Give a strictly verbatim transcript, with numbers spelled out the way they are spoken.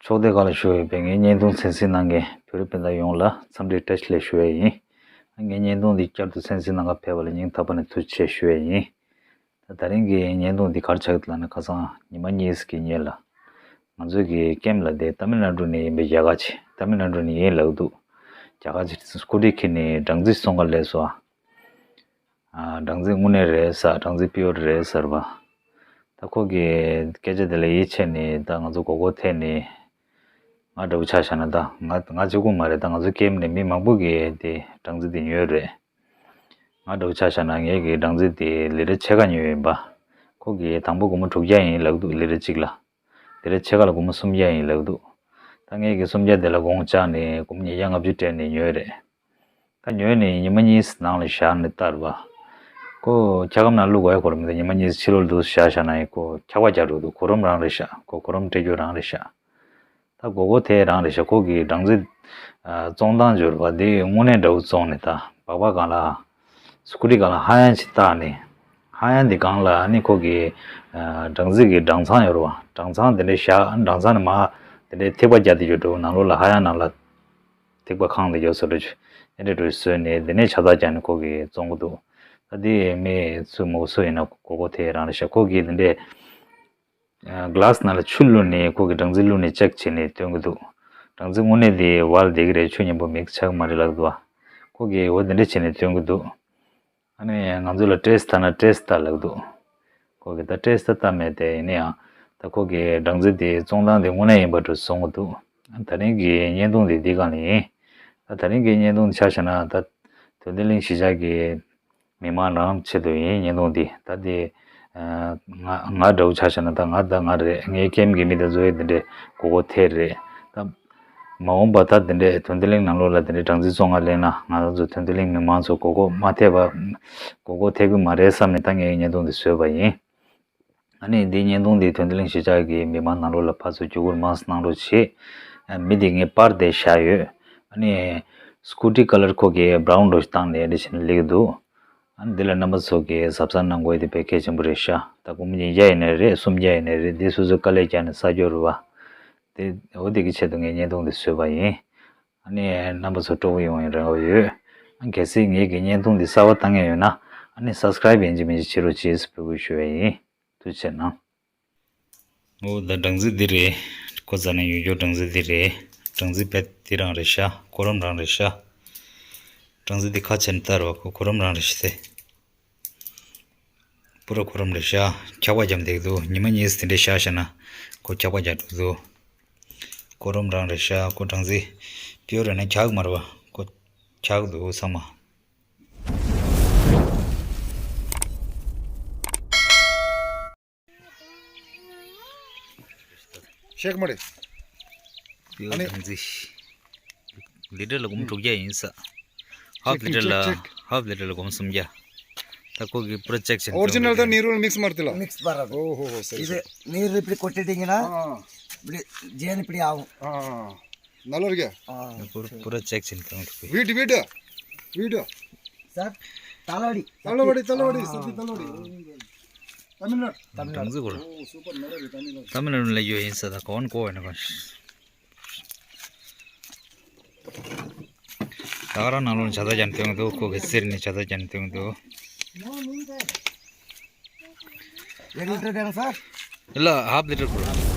ཕྱོགས་མཐའི་ཁག་ལ་བཞུགས་ཡོད་པའི་ངའི་བརྙན་ཐུང་གསན་གཟིགས་གནང་མཁན་བོད་རིགས་སྤུན་ཟླ་ཡོངས་ལ་འཚམས་འདྲི་བཀྲ་ཤིས་བདེ་ལེགས་ཞུ་ཡས་ཡིན། ངའི་བརྙན་ཐུང་འདི་བསྐྱར་དུ་གསན་གཟིགས་གནང་གར་ཕེབས་པ་ལ་སྙིང་ཐག་པ་ནས་ཐུགས་རྗེ་ཆེ་ཞུ་ཡས་ཡིན། ད་ད་རིང་གི་བརྙན་ཐུང་འདི་ག་རེ་ཆགས་ཀྱི་ལབ་ན། ཁ་སང་ཉི་མ་གཉིས་ཀྱི་སྔོན་ལ་ང་ཚོའི་གི་ཀེམ་ལ་དེ་ཏཱ་མིལ་ནཱ་ཌུ་ནས་ཡིན་པའི་རྒྱ་གར་ཅིག་ཏཱ་མིལ་ནཱ་ཌུ་ནས་ཡིན་ལབ་འདུག་རྒྱ་གར་ཅིག་སྐུ་དྲིན་འཁྱེར་ནས་སྦྲང་རྩི་བཙོང་ག་སླེབས་སོང་། ཨ། སྦྲང་རྩི་དངོས་གནས་རེད་ཟེར། སྦྲང་རྩི་པིའུར་རེད་ཟེར་བ། ད་ཁོ་གི་སྐད་ཆ་དེ་ལ་ཡིད་ཆེས་ནས་ད་ང་ཚོ་མགོ་སྐོར་ཐེབས་ནས། ང་འདྲ་བོ་ཆ་བཞག་ན། ད་ང་ང་གཅིག་པུ་མ་རེད། ད་ང་ཚོ་ཀེམ་ནས་མི་མང་པོ་གིས་དེ་སྦྲང་རྩི་དེ་ཉོས་རེད། ང་འདྲ་བོ་ཆ་བཞག་ན་ངས་གི་སྦྲང་རྩི་དེ་ལི་ཊར་ཕྱེད་ཀ་ཉོས་ཡིན་པ། ཁོ་གིས་དང་པོ་སྒོར་མོ་དྲུག་བརྒྱ་ཡིན་ལབ་འདུག་ལི་ཊར་གཅིག་ལ། ལི་ཊར་ཕྱེད་ཀ་ལ་སྒོར་མོ་སུམ་བརྒྱ་ཡིན་ལབ་འདུག་ད་ངས་གི་སུམ་བརྒྱ་དེ་ལ་སྒོར་མོ་བཅག་ནས་སྒོར་མོ་ཉིས་བརྒྱ་ལྔ་བཅུ་སྤྲད་ནས་ཉོས་རེད། ད་ཉོས་ནས་ཉི་མ་གཉིས་ནང་ལ་བཞག་ནས་བསྟར་བ། ཁོ་འཁྱག་སྒམ་ནང་བླུག་དགོས་ཡ་ཁོ་རང་མི་འདུག་ཉི་མ་གཉིས་ཕྱི་ལོགས་འདུག་བཞག་བཞག་ན་ཡང་ཁོ་འཁྱག་པ་རྒྱག་འགྲོ་འདུག་གོ་རིམ་རང་རེད་ཤག་ཁོ་གོ་རིམ་སྤྲད་རྒྱུ་རང་རེད་ཤག་ད་མགོ་སྐོར་ཐེབས་རང་རེད་ཤག་ཁོ་གི་སྦྲང་རྩི་བཙོང་སྟངས་འབྱོར་བ་འདི་དངོས་གནས་འདྲ་བོ་བཙོང་ནས། ད་སྦག་སྦག་སྒང་ལ་སྐུ་དྲི་སྒང་ལ་ཧ་ཡང་ཅིག་བཏགས་ནས། ཧ་ཡང་འདི་སྒང་ལ་ཨ་ནི་ཁོ་གི་སྦྲང་རྩི་གི་སྦྲང་ཚང་ཡོད་རེད་བ། སྦྲང་ཚང་དེ་འདྲ་བཞག་སྦྲང་ཚང་ནས་མར་དེ་འདྲའི་ཐིགས་པ་རྒྱག་དེ་ཡོད་འགྲོ། ནང་ལོགས་ལ་ཧ་ཡང་ནང་ལ་ཐིགས་པ་ཁེངས་ཏེ་ཡོད་བཟོ་འདྲ་ཅིག་དེ་འདྲ་འདྲ་བཟོས་ནས་དེ་ནས་ཆ་ཚང་བརྒྱབ་ནས་ཁོ་གིས་བཙོང་གི་འདུག་ད་དེ་མི་སུ་མོ་སུ་ཡིན་ན་མགོ་སྐོར་ཐེབས་རང་རེད་ཤག་ཁོ་གིས་དེ་འདྲའི་ག་ལཱ་སི་ནང་ལ་ཆུ་བླུགས་ནས་ཁོ་གིས་སྦྲང་རྩི་བླུགས་ནས་ཅེག་བྱས་ནས་སྟོན་གི་འདུག་སྦྲང་རྩི་དངོས་གནས་དེ་བལ་བསྡད་ཀྱི་རེད། ཆུ་མཉམ་པོ་མིག་ཆགས་མ་རེད་ལབ་འདུག་བ། ཁོ་གིས་འོ་དེ་འདྲ་བྱས་ནས་སྟོན་གི་འདུག་ཨ་ནི་ང་ཚོ་ལ་ཊེ་སི་ཊི་ལྟ་ན་ཊེ་སི་ཊི་ལྟ་ལབ་འདུག་ཁོ་གིས་ད་ཊེ་སི་ཊི་ལྟ་མེད་དེ། ཡིན་ན་ཡང་ད་ཁོ་གིས་སྦྲང་རྩི་དེ་བཙོང་སྟངས་དེ་དངོས་གནས་ཡིན་པ་འདྲ་བཟོ་གི་འདུག་ད་རིང་གི་བརྙན་ཐུང་དེ་འདི་སྒང་ལ་ཡིན། ད་ད་རིང་གི་བརྙན་ཐུང་དེ་ཆ་བཞག་ན། ད་དོན་ལྡན་གླིང་གཞིས་ཆགས་ཀྱི་མི་མང་རང་ཆེད་དུ་ཡིན། བརྙན་ཐུང་འདི་ད་དེ་ང་ང་འདྲ་བོ་ཆ་བཞག་ན། ད་ང་ད་ང་རེད། ངའི་ཀེམ་གྱི་མི་དེ་ཚོ་ཡི་དེ་འདྲའི་མགོ་སྐོར་ཐེབས་རེད། ད་མ་འོངས་པ་ད་དེ་འདྲའི་དོན་ལྡན་གླིང་ནང་ལོགས་ལ་དེ་འདྲའི་སྦྲང་རྩི་བཙོང་ག་སླེབས་ན། ང་རང་ཚོ་དོན་ལྡན་གླིང་མི་མང་ཚོ་མགོ་སྐོར་མ་ཐེབས་པ། མགོ་སྐོར་ཐེབས་ཀྱི་མ་རེད་བསམ་ནས་ད་ངས་བརྙན་ཐུང་འདི་བཟོས་པ་ཡིན། ཨ་ནི་འདི་བརྙན་ཐུང་འདི་དོན་ལྡན་གླིང་གཞིས་ཆགས་ཀྱི་མི་མང་ནང་ལོགས་ལ་ཕར་ཚུར་བརྒྱུད་བསྐུར་མང་ཙམ་གནང་རོགས་བྱེད། ཨ། མི་འདི་ངས་པར་དེ་བཞག་ཡོད། ཨ་ནི་སྐུ་དྲི་ཀ་ལར་ཁོ་གིས་བྷ་རའུན་འདྲ་བོ་ཞིག་བཏང་ནས་འདི་བྱས་ནས་སླེབས་ཀྱི་འདུག་ཨ་ནི་འདི་ལ་རྣམ་པ་ཚོ་གིས་གཟབ་གཟབ་གནང་དགོས་དེ་དཔེ་གལ་ཆེན་པོ་རེད་ཤག་ད་སྒོར་མོ་ཉིས་བརྒྱ་ཡིན་ནའི་རེད། སུམ་བརྒྱ་ཡིན་ནའི་རེད། འདི་སོ་སོའི་དཀའ་ལས་བརྒྱབ་ནས་ས་སྐྱོར་རེད་བ། དེ་འོ་དེ་གི་ཆེད་དུ་ངས་བརྙན་ཐུང་འདི་བཟོས་པ་ཡིན། ཨ་ནི་རྣམ་པ་ཚོ་སྤྲོ་པོ་ཡོང་བའི་རེ་བ་ཡོད། ཨ། གལ་སྲིད་ངེད་ཀྱི་བརྙན་ཐུང་འདི་གསར་པ་ལྟ་མཁན་ཡོད་ན། ཨ་ནི་སབ་སི་ཀ་རའིབ་ཡིན་གཅིག་མིན་གཅིག་བྱེད་རོགས་བྱེད་ཟེར་འབོད་སྐུལ་ཞུ་བ་ཡིན། ཐུགས་རྗེ་གནང་། འོ་ད་སྦྲང་རྩི་འདི་རེད། ཁོ་རྩ་ནས་ཡོད་རྒྱུ་སྦྲང་རྩི་འདི་རེད། སྦྲང་རྩི་བེད་འདི་རང་རེད་ཤག་གོ་རིམ་རང་རེད་ཤག་སྦྲང་རྩི་འདི་ཁ་ཕྱེ་ནས་བལྟ་རོགས། ཁོ་གོ་རིམ་རང་རེད་ཤག་སྟེ། པུ་ར་གོ་རིམ་རེད་ཤག་འཁྱག་པ་བརྒྱབ་བསྡད་འདུག་ཉི་མ་གཉིས་དེ་འདྲས་བཞག་བཞག་ན་ཁོ་འཁྱག་པ་རྒྱག་འགྲོ་འདུག་གོ་རིམ་རང་རེད་ཤག་ཁོ་སྦྲང་རྩི་པིའུར་རེད་ན་འཁྱག་གི་མ་རེད་བ། ཁོ་འཁྱག་འདུག་ཚང་མ། ཤེག་མ་རེད། པིའུར་ཨ་ནི་སྦྲང་རྩི། ལི་ཊར་ལ་སྒོར་མོ་དྲུག་བརྒྱ་ཡིན་ས། ཧབ་ལི་ཊར་ལ། ཧབ་ལི་ཊར་ལ་སྒོར་མོ་སུམ་བརྒྱ། ད་ཁོ་གི་པུ་ར་ཅེག་བྱས་ནས། ஒரிஜினல் தான், நீர் மிக்ஸ் பண்ணுறதுல. மிக்ஸ் பண்ணுறது. ஓஹோ, சரி, இது சரி. நீர் இப்படி கொட்டிட்டீங்கன்னா, ம். இப்படி ஜேன் இப்படி ஆகும். ஆ, ஆ. நல்லா இருக்கியா? ஆ. པུ་ར་ཅེག་བྱས་ནས་བཏང་འགྲོ་གི། ཝིཌ, ཝིཌ, ཝིཌ. சார், தள்ளுவண்டி. தள்ளுவண்டி, தள்ளுவண்டி, ஆ. சுத்தி தள்ளுவண்டி. தமிழ்நாடு. ད་མི་ལ་ཡོད་ཡིན་ས། ད་གོ་ན་གོ་ཡིན་ན་གོ། ད་ག་རང་ནང་ལོགས་ནས་ཇ་ཚ་རྒྱག་ནས་སྟོན་གྱི་འདུག་ཁོ་གི་གསེར་ནས་ཇ་ཚ་རྒྱག་ནས་སྟོན་གྱི་འདུག एक लीटर देना सर? ལ་ཧབ་ལི་ཊར་ཁོ་རང་